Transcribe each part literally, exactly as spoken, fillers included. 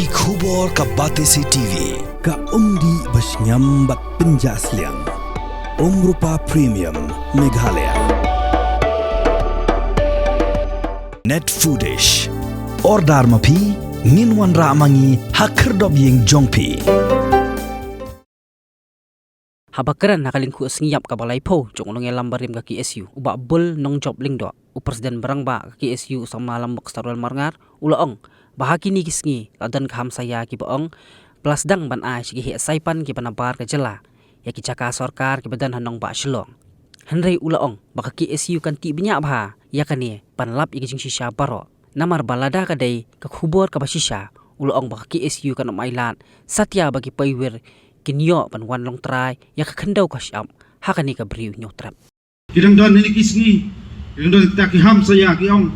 Ki khubor ka Batesi T V, ka umdih ba shngiam bad pynjah sliang. Umrupa Premium Meghalaya. Net Foodish. Order ma phi, ngin wanrah ma ngi ha khyrdop ïing jong phi. Haba kren ha ka lyngkhuh sngi ïap kaba laiphew jong u nongïalam barim ka K S U, u Bah Bull Nongjop Lyngdoh, u President Rangbah ka K S U, u Samla Lambok Starwell Marngar, u la ong ba ha kine ki sngi la don ka hamsaïa kiba ong ba la sdang ban ai sha ki heh saipan kiba nabar ka jylla ïa ki jaka sorkar kiba don ha nongbah Shillong. Hynrei u la ong ba ka K S U kan tih bniah bha ïa kane ban lap ïa ki jingshisha baroh. Namar ba lada ka dei ka khubor kaba shisha, u la ong ba ka K S U kan ym ailad satia ba ki paidwir kin ïoh ban wan long trai ïa ka khyndew ka shyiap ha kane ka Bri u Hynñiewtrep. Ki dang don ha kine ki sngi, ki dang don kita ki hamsaïa ki ong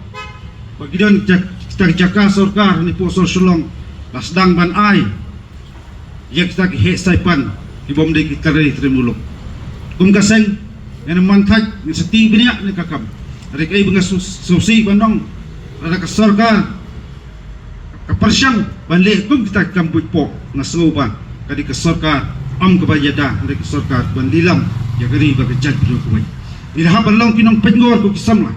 ba ki don jak-, kita ki jaka sorkar ha ne poh sor Shillong la sdang ban ai ïa kita ki heh saipan kibym dei ki trai trai muluk. Kum ka seng ngan ym man thait, ngan sa tih bniah ne ka kam. Hynrei kaei ba nga sngewsih ban ong, lada ka sorkar ka pyrshang ban leh kum kita ki kam buit poh, nga sngew ba ka dei ka sorkar ym kaba ïada, hynrei ka sorkar ban lilam ïa ka ri bad ka jaitbynriew kawei. Ngi la hap ban long ki nongpeitngor ko ki samla.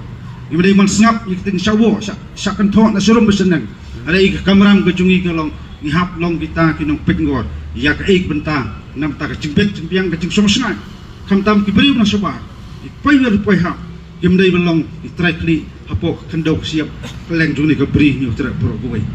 Ngim dei ban sngap ïa ka ktien shah wah shah, shah kynthoh na sharum ba sha neng. Hynrei ka kamram ka jong ngi ka long, ngi hap long kita ki nongpeitngor ïa kaei ka bynta, namar ka jingbit jingbiang, ka jingshong shngaiñ. Khamtam ki briew na shabar, ki paidwir paidhap, kim dei ban long ki trai khlieh hapoh ka khyndew ka shyiap kylleng jong kane ka Bri Hynñiewtrep baroh kawei.